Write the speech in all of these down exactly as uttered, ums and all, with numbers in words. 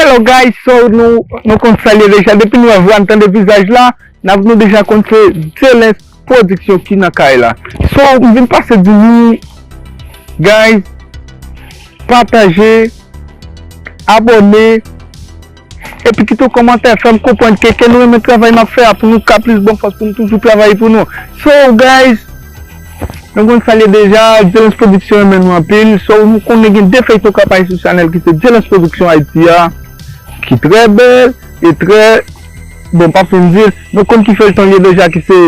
So guys, so nou, nou konn sa l ye deja. Depi nou wè vwa, n tande vizaj la, n ap, nou deja konn se Delens Production ki nan kay la. So, m vin pase di nou, guys, pataje, abòne, epi kite yon kòmantè, fè m konprann ke, ke nou renmen travay m ap fè a, pou nou ka plis ban fòs, pou nou toujou travay pou nou. So, guys, nou konn sa l ye deja, Delens Production renmen nou anpil. So, nou konnen gen de feyton k ap pase sou chanèl ki se Delens Production Haiti a, ki trè bèl e trè, bon, m p ap fin di l, nou konn ki feyton l ye deja, ki se,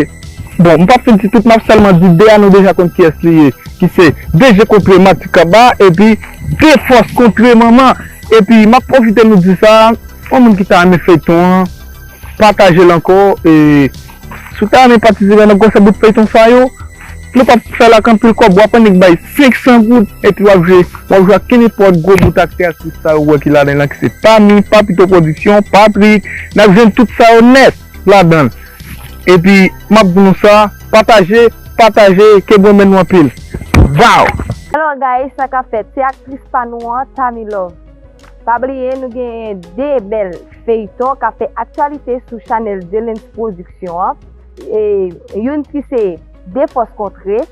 bon, m p ap fin di tout, m ap sèlman di de a, nou deja konn kiyès li ye, ki se De Je Kontre Manti Kaba, epi De Fòs Kontre Manman. Epi, m ap pwofite nou di sa, yon moun ki ta renmen feyton an, pataje l ankò, e si w ta renmen patisipe nan gwosè bout feyton sa yo, nou p ap fè l ak anpil kòb, w ap annik bay senk san goud, epi w ap jwe, w ap jwe ak kenenpòt gwo bout aktè, aktris sa yo wè ki ladan l lan, ki se Tami, Papito Production, Patrick, n ap jwenn tout sa yo nèt ladan l. Epi, m ap di nou sa, pataje, pataje, ke Bondye beni nou anpil. Wow! Hello guys, sa k ap fèt? Se aktris pa nou an, Tami Love. Pa bliye, nou genyen de bèl feyton k ap fè aktyalite sou chanèl Delens Production an. E, youn ki se De Fòs Kontre,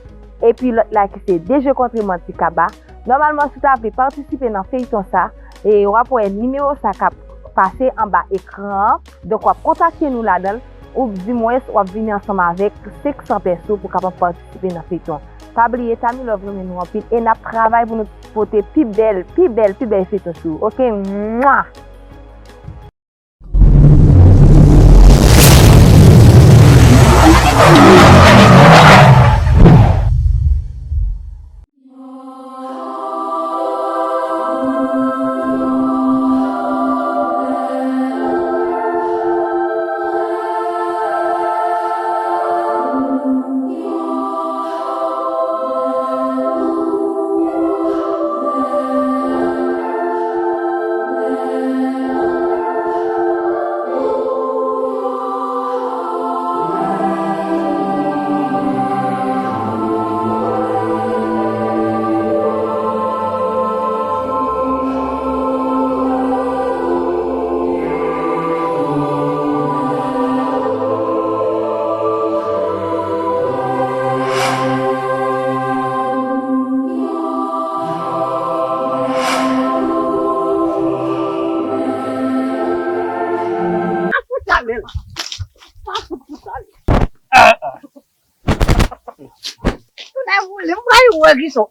epi lòt la ki se De Je Kontre Manti Kaba. Nòmalman, si w ta vle patisipe nan feyton sa, e, w ap wè nimewo sa k ap pase anba ekran an. Donk, w ap kontakte nou ladan l, oubdimwens w ap vini ansanm avèk senk san pèso pou w kapab patisipe nan feyton. Pa bliye, Tami Love renmen nou anpil e n ap travay pou nou pote pi bèl, pi bèl, pi bèl feyton sou ou. Oke? Mwa! Tounen woule, m pral wè ki son.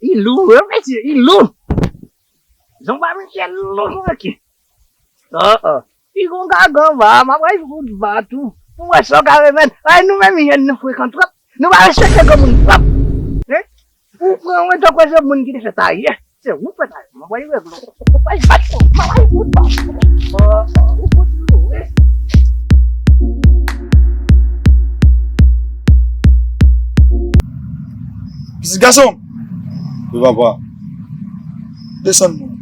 Li lou, wi, mesye, li lou. Jan pa Michel lou, ok. Ah, ah. Li gon gagan va, m ap pral fout va tou. Pou wè sa w ka remèt. Ay, nou menm jèn, nou frekan twòp. Nou pa respekte granmoun twòp. Hein? Ou pran mwen tankou se moun ki te fè sa yè. Se ou k fè sa yè. Mwen voye regle w. Ou pral bat ou. Mwen voye ou bat. Ou fout lou, wi. Pitit gason m. Wi, papa. Desann non.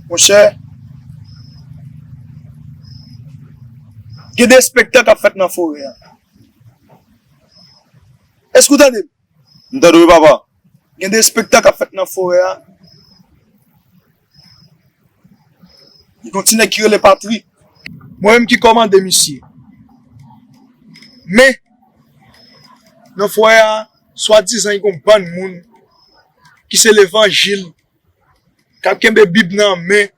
Monchè, gen de espektak k ap fèt nan forè a. Èske w tande m? M tande w wi, papa. Gen de espektak k ap fèt nan forè a. Li gon ti nèg ki rele Patrik. Mwen menm ki kòmande misye. Men, nan forè a, swadizan, li gon bann moun ki se levanjil, k ap kenbe Bib nan men,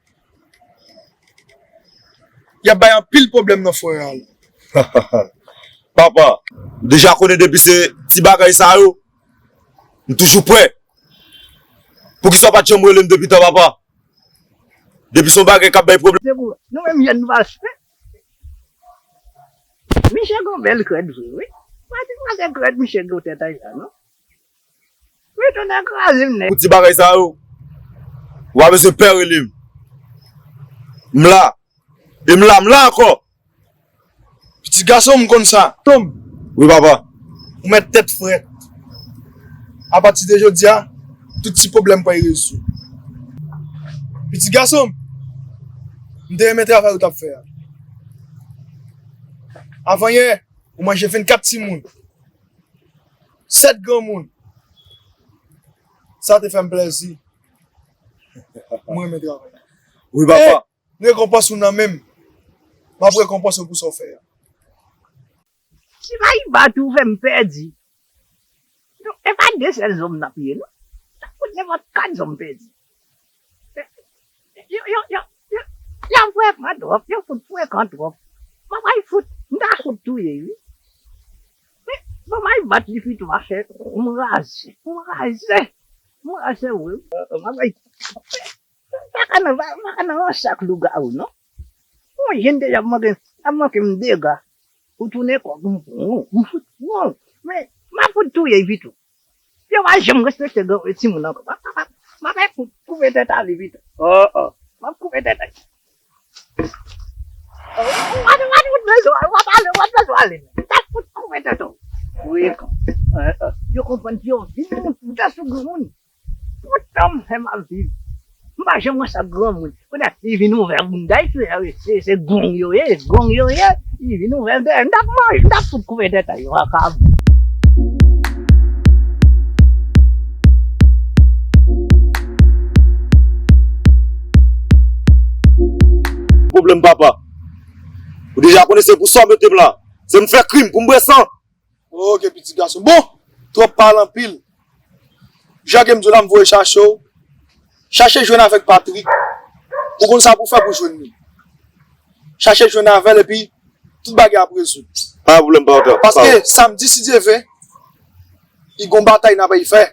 y ap bay anpil pwoblèm nan forè a la. Papa, ou deja konnen depi se ti bagay sa yo, m toujou prè. Poukisa w pa t janm rele m depi tan, papa? Depi se yon bagay k ap bay pwoblèm. Se pou nou menm jèn nou pa respè. Misye gon bèl krèd vre, wi. Pa di mwen gen krèd misye gen tèt ay la, non. Wi, tonnè kraze m nèt. Pou ti bagay sa yo, ou pa bezwen pè rele m. M la. E m la, m la ankò. Pitit gason m, konn sa. Tonm. Wi, papa. Ou mèt tèt frèt. Apati de jodi a, tout ti pwoblèm pral rezoud. Pitit gason m, m te renmen travay ou t ap fè a. Avanyè, ou manje vennkat timoun. Sèt granmoun. Sa te fè m plèzi. Mwen renmen travay la. Wi, papa. E, rekonpans ou nan men m. M ap rekonpans ou pou sa w fè a. Si Mayiba tou fè m pèdi. Non, e pa de sèl zòm n ap ye, non. Sa fout nenpòt kat zòm pèdi. Yo, yo, yo, yo, yo frekan twòp, yo fout frekan twòp. Manman fout, m ta fout touye, wi. Men, manman bat li pito a fè, m raze, m raze, m raze, wi. Manman, pa ka nan, pa, pa ka nan yon sak lougawou, non. Yon jenn deja manke, ap manke m dega. Ou tounen kòk, m, m, m fout, m, men, m ap fout touye pito. Yo pa janm respekte gran, timoun ankò. M ap, m ap, m ap koupe tèt a li pito. Oh, oh. M ap koupe tèt a li. Ou pa, ou pa, ou pa bezwen, ou pa pale, ou pa bezwen ale. M ap fout koupe tèt ou. Wi, kon. Eh, eh. Yo konprann ke yo vin moun pou ta sou granmoun. Poutan m fè m ap viv. M pa janm wè sa granmoun. Kounye a, li vin ouvè bounda, li fè, se, se gong yo ye, gong yo ye. Li vin ouvè dèyè. M t ap manje, m t ap fout koupe tèt a yo, akab. Pwoblèm papa. Ou deja konnen se pou sa w mete m la. Se m fè krim, pou m bwè san. Ok, pitit gason. Bon, twòp pale anpil. Jan ke m di w la, m voye chache w. Chache jwenn avèk Patrick. Ou konn sa pou w fè pou jwenn li. Chache jwenn avè l epi tout bagay ap rezoud. Pa gen pwoblèm, pa gen pwoblèm. Paske samdi, si Dye vle, li gon batay n ap fè.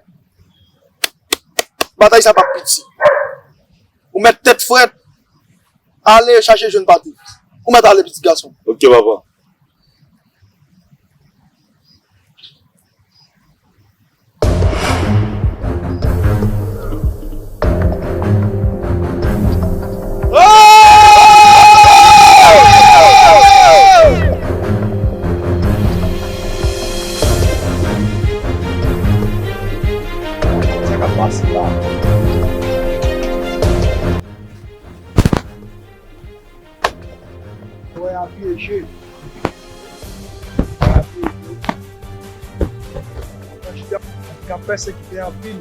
Batay sa p ap piti. Ou mèt tèt frèt, ale chache jwenn Patrick. Ou mèt ale, pitit gason. Ok, papa. Sa k ap pase la? Wè a pyeje. Wè a pyeje. Kantite moun k ap pèsekite anpil.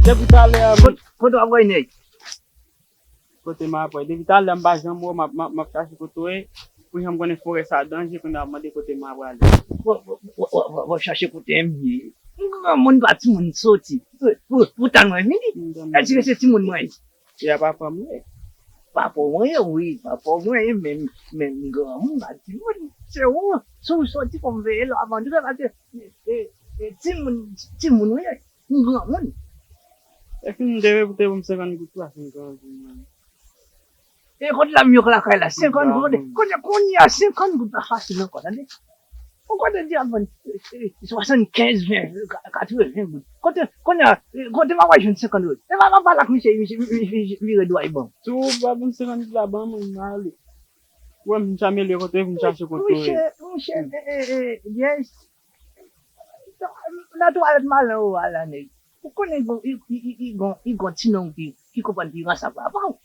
Depi talè a, kote w ap voye nèg? Kote m ap pral? Depi talè m pa janm wè w, m ap, m ap, m ap chache kote w ye. Pou jan m konnen forè sa danje, kounye a w ap mande kote m ap prale. W ap, w ap, w ap, w ap chache kote m ye. M granmoun pa timoun soti. Pou, pou, pou tann mwen vini. M granmoun. Èske se timoun mwen ye? E a papa m ye. Papa w mwen ye, wi. Papa w mwen ye, men, men m granmoun pa timoun. Se ou, si w soti fò m veye lè w ap antre, paske, e, e, timoun, timoun ou ye. M granmoun. Epi m te repoute pou m senkant goud tou a senkant goud, man. E kot la m yo lakay la, senkant goud. Kounye, kounye a, senkant goud pa fasil ankò, tande. Ou konnen di ap vann, e, e, swasannkenz, ven, ka-, katreven goud. Kote, kounye a, e, kote m ap al jwenn senkant goud? E pa, pa pale ak misye, misye, misye, misye vire dway ban m. Si w pa ban m senkant goud la, ban mwen, m ale. Ou wè m vin chache kote, vin chache kote w ye. Misye, misye, e, e, e, yes. Nan twalèt malen ou a la, nèg. Ou konnen gon, i, i, i, i gon, i gon ti nonm ki, ki konprann pi ransap avan w.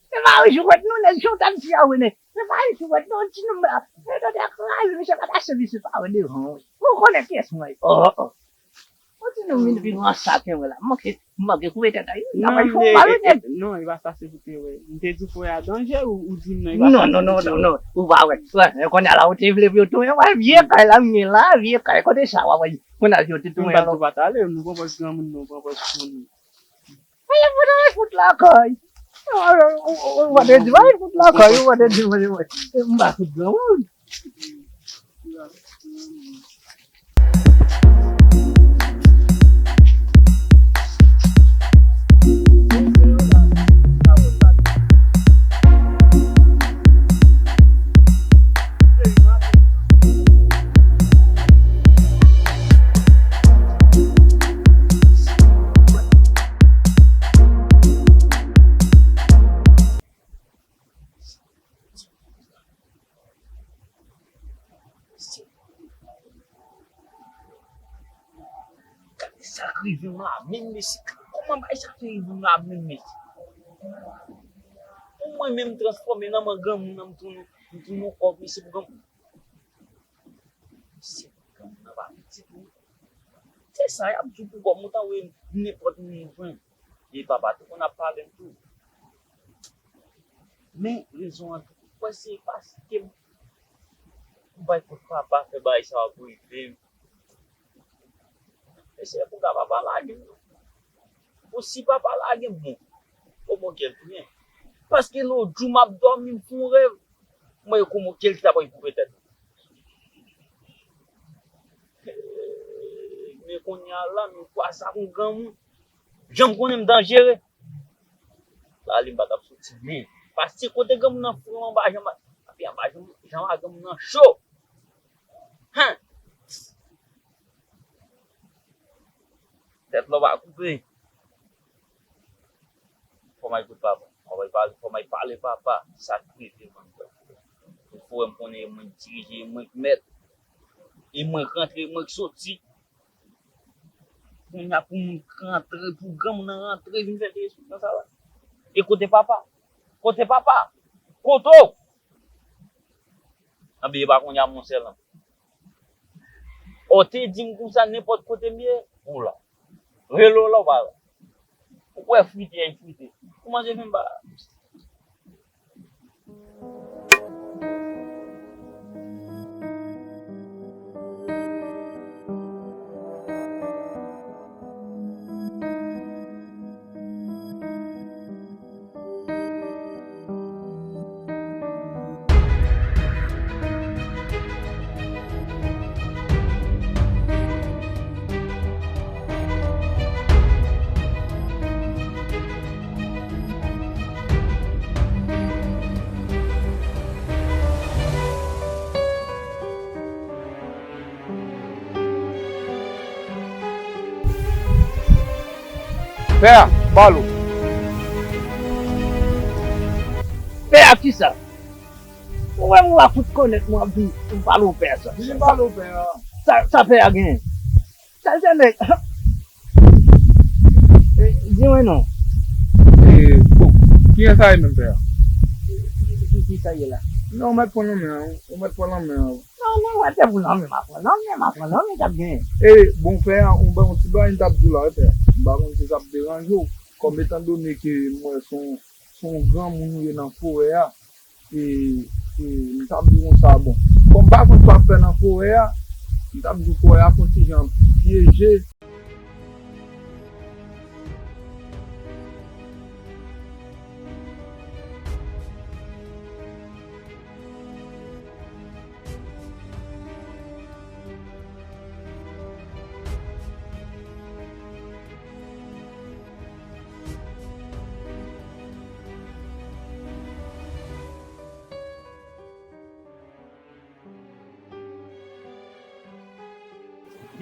Se pa yon jwèt non, nèg, jan w t ap di a, wi, nèg. Se pa yon jwèt non, ti nonm la. Nèg, tande kraze, misye pa ta sèvi se pa wè devan w. Ou konnen kiyès mwen ye. Oh, oh. Yon ti nonm vin pi ransap ke mwen la. Manke M manke koupe tèt a, wi. Travay fò mal, nèg. Non, e pa sa se pou te wè. M te di frè a danje, ou, ou di m non, e pa sa se pou te wè. Non, non, non, non, ou pa wè. Wè, kounye a la, ou te vle pou yo touye, wè, vye kay la, m gen la, vye kay, kote sa, w ap wè, kounye a, yo te touye. M pa di w pa t ale, nou pran pòz granmoun, nou pran pòz timoun. Lakay. Ou pa te di, mwen fout lakay, ou pa te di, mwen, mwen, m pa fout granmoun. Gade sa k rive m la menm, mesye. Kòman bagay sa fè rive m la menm, mesye? Pou mwen menm, m transfòme nan men granmoun nan, m tounen, m tounen yon kòb, mesye, pou granmoun. Mesye, granmoun nan pa pitit, wi. Se sa y ap di pou granmoun, ou ta wè nenpòt moun jwenn. E papa te konn ap pale m tou. Men rezon an tou, kwè se paske m bay kot papa fè bagay sa ap rive m. E se pou ka papa lage m. Bon, si papa lage m, bon, kòman kè l tounen? Paske lòt jou m ap dòmi, m fè yon rèv. Mwen, kòman kè l ta pral koupe tèt. Men kounye a la, men kwa sa pou granmoun. Jan m konnen m danjere. La li m pa t ap soti byen. Paske kote granmoun nan fran anba jan ma, epi anba jan, jan ma granmoun nan cho. Hen! Tèt la w pa koupe. Fò m al kote papa. Fò m al pale, fò m al pale papa. Sa k rive m an. Fò m konnen e mwen k dirije, e mwen k mèt. E mwen k rantre, e mwen k soti. Kounye a pou moun k rantre, pou granmoun nan rantre, vin fè derespektan sa la. E kote papa? Kote papa? Kote w? Anben, e pa kounye a, monsè, non. Ou te di m konsa, nenpòt kote m ye, ou la. Rele w la, ou pa la. Ou kwè frite, ay frite. Kòman se fè m pa la? Pè a, balo. Pè a kisa? Ou wè m w a fout konnèt mwen ap vin balo pè a sa. Vin balo pè a. Sa, sa pè a genyen? Sa se nèg. E, di mwen non. E, bon, kiyès sa ye menm pè a? Ki, ki sa ye la? Non, ou mèt pran nan men an, ou mèt pran nan men an. Non, non, wè, se pou nan men m ap pran, nan men m ap pran, nan men k ap genyen. E, bon, pè a, ou ban yon ti bagay m t ap di w la, wi, pè a. M pa konn si sa ap deranje w, kòm etan done ke m wè se yon, se yon granmoun ou ye nan forè a, e, e, m t ap di w konsa, bon, kòm m pa konn sa w ap fè nan forè a, m t ap di w forè a fè yon ti jan pyeje.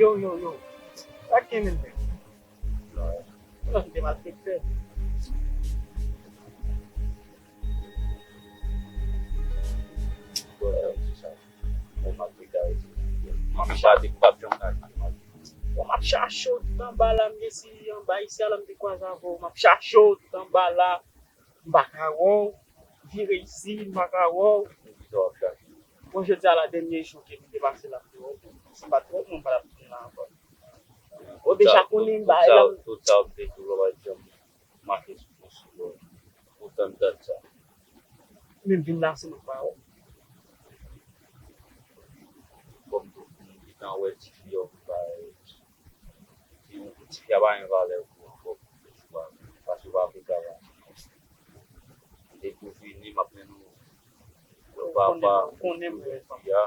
Yo, yo, yo. Sa k gen menm, frè? Non, se te malfektè. Bon, se sa. Bon, malfektè, m ap chache w tout anba la, m gen si anba isi a la, m te kwaze avè w. M ap chache w tout anba la. M pa ka wè w. Vire isi, m pa ka wè w. Bon, jodi a la, dènye jou ke m te pase la, m te wè w. Si m pa t wè w, mwen pa t ap tounen la ankò. Ou deja konnen m bay la. Tout sa, tout sa, m te di w, lè w pa janm mache sou, sou, sou, pou tann dat sa. Men m vin la, se mwen k pa wè w. Kòm tout moun gentan wè tifi a, ou bay, tifi a pa gen valè pou ankò, paske w pa vle travay. Papa, ou konnen mwen jèn fi a,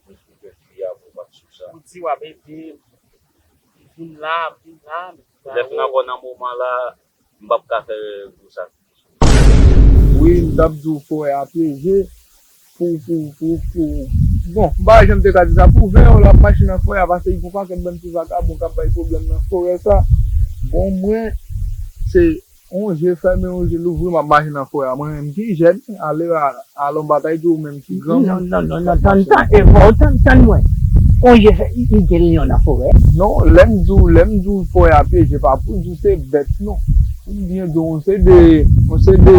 ou jèn fi a, pou w pa t sou sa. Ou di w ap ede m, vin la, vin la, men lè fin ankò nan moman la, m p ap ka fè gwo sakrifis. Wi, m t ap di w forè a pyeje pou, pou, pou, pou, bon, m pa wè jan m te ka di sa, pou ven yo l ap mache nan forè a, paske li gon pakèt bann ti vakabon k ap bay pwoblèm nan forè sa. Bon, mwen, se yon je fèmen, yon je louvri, m ap mache nan forè a. Mwen menm ki jèn, ale a, alon batay di ou menm ki granmoun. Non, non, non, non, tann, tann, e fò w tann, tann mwen. Yon je fè, li gen lyon nan forè. Non, lè m di w, lè m di w forè a pyeje, pa pou di w se bèt, non. Pou m byen di w, se de, se de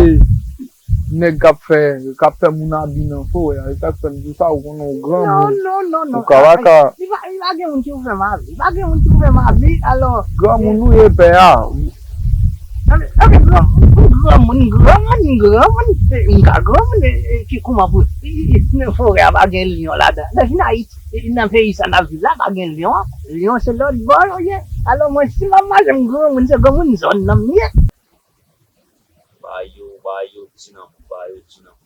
nèg k ap fè, k ap fè moun abi nan forè a. E sa k fè m di w sa, ou konnen w granmoun. Non, non, non, non. Ou ka pa ka. Li pa, li pa gen moun ki ouvè m abi. Li pa gen moun ki ouvè m abi, alò. Granmoun ou ye, pè a. Anben, anben, granmoun, granmoun, granmoun, granmoun, e, m ka granmoun, e, e, ki kouman pou, e, e, nan forè a pa gen lyon ladan. Nan vin Ayiti, e, nan peyi sa n ap viv la, pa gen lyon. Lyon se lòt bò yo ye. Alò, mwen, si m ap mache, m granmoun, se granmoun zòn nan m ye. Ba yo, ba yo ti nanm, ba yo ti nanm.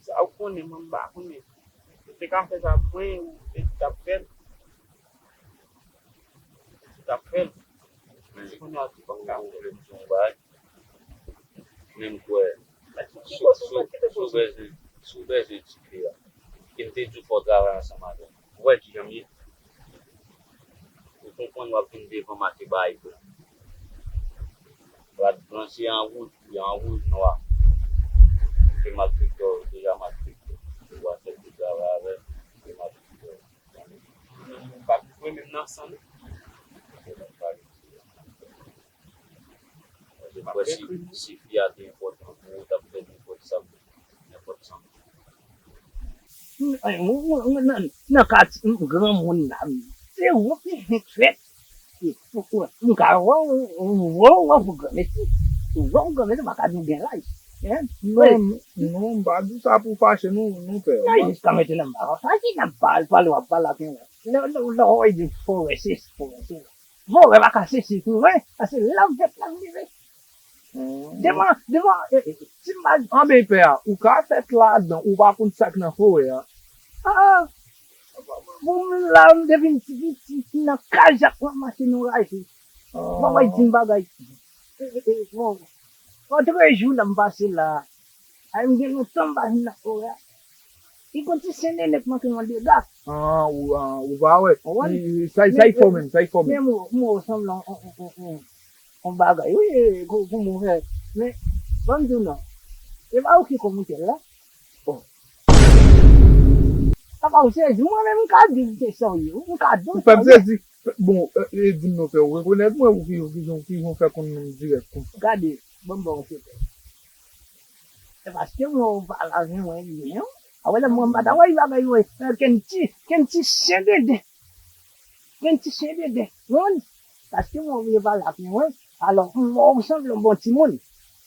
Sa ou konnen, mwen m pa konnen. Ou te ka fè sa pou mwen, ou te t ap fè l. Ou te t ap fè l. Men, kounye a, ou te p ap ka fè l. Ou vle m di yon bagay? Men m kwè, si, si, si w bezwen, si w bezwen ti kle a, e m te di w fò w travay ansanm avè m. Ou wè kijan m ye? Ou konprann w ap vin devan m ake bay blan. Rad blan se an wouj, wi, an wouj nwa. Ou te maltretè w, ou deja maltretè w. Ou pa fè pou travay avè m, ou te maltretè w. Ou pa vle menm nan san, non. Ou te maltretè w. Paske m kwè si, si fi a te enpòtan pou ou, ou t ap fè nenpòt sa pou nenpòt sa. Nan, nan katye, granmoun la, se ou ki fenk fèt. M ka wè w, wè w pou granmesi. Ou wè w granmesi, m pa ka di w gen laj. Non, non, m pa di w sa pou fache nou, non, pè. Nan, jiska mentnan, m pa fache, n ap pale, pale, w ap pale ak yon lòt. Lè, lè, lè w di forè sesi, forè sela. Vòlè pa ka sesi pou mwen, paske lè m fèt la m leve. Devan, devan, e, e, si m pa... Anben pè a, ou ka fèt ladan, ou pa konn sa k nan forè a. Ah, pou m la, m depi m ti piti, nan kajak m ap mache nan raje. Mwen wè di m bagay. E, e, e, bon. Antre jou la m pase la. Ay, m gen lontan m pa vin nan forè a. Li gon ti sendene k manke yon dega. Ah, ou, ah, ou pa wè. Ou konprann? Sa, sa y fè w menm, sa y fè w menm. Men, men m wè w sanble yon, yon, yon, yon, yon bagay. Wi, e, kou, kouman w fè. Men, ban m di w non. E pa ou ki kòmantè la? Oh. Papa, ou sezi. Mwen menm, m ka di w se sa w ye. M ka di w sa w ye. Ou fè m sezi. Bon, e, e, di m non, fè w rekonèt mwen, ou ki, ou ki jan, ou ki jan w fè konn non m dirèk konsa. Gade, ban m ba w yon sekrè. Se paske mwen ou pale avè mwen byen. Apre lè mwen m pa ta wè bagay yo. Kenn ti, kenn ti chen dede. Kenn ti chen dede. Ou konprann? Paske mwen ou vle pale avè mwen. Alò, mwen ou sanble yon bon timoun.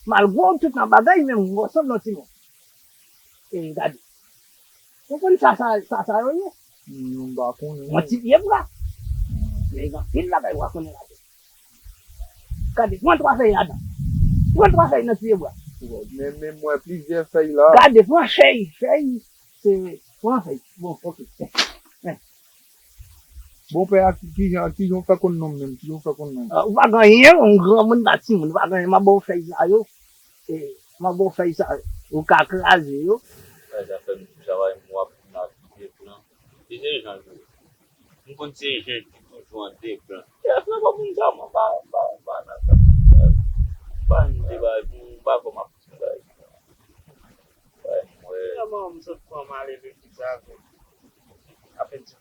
Malgre ou tout nan bagay, men mwen ou sanble yon timoun. E gade. Ou konn sa, sa, sa, sa yo ye? Non, m pa konnen. Yon ti pye bwa. Men gen anpil bagay w a konnen ladan. Gade, pran twa fèy ladan. Pran twa fèy nan ti pye bwa. Men, men m wè plizyè fèy la. Gade, pran fèy, fèy, se, pran fèy. Bon, oke. Bon, pè a, ki, ki jan, ki jan w fè konn non m menm? Ki jan w fè konn non m? Ah, ou pa gen anyen, yon granmoun pa timoun, ou pa gen anyen, m a ba w fèy sa yo. E, m a ba w fèy sa yo. Ou ka kraze yo. Sa, sa fè m travay m w ap vin ak de plan. Li se jan l ye. M konn se jen ki toujou an de plan. Chèf nan kòm moun sa, mwen pa, pa, pa nan sa. Pa n de bagay pou m pa kòm ap di bagay. Bay mwen. Kòman m sot pran m ale legliz avè w? Apèn ti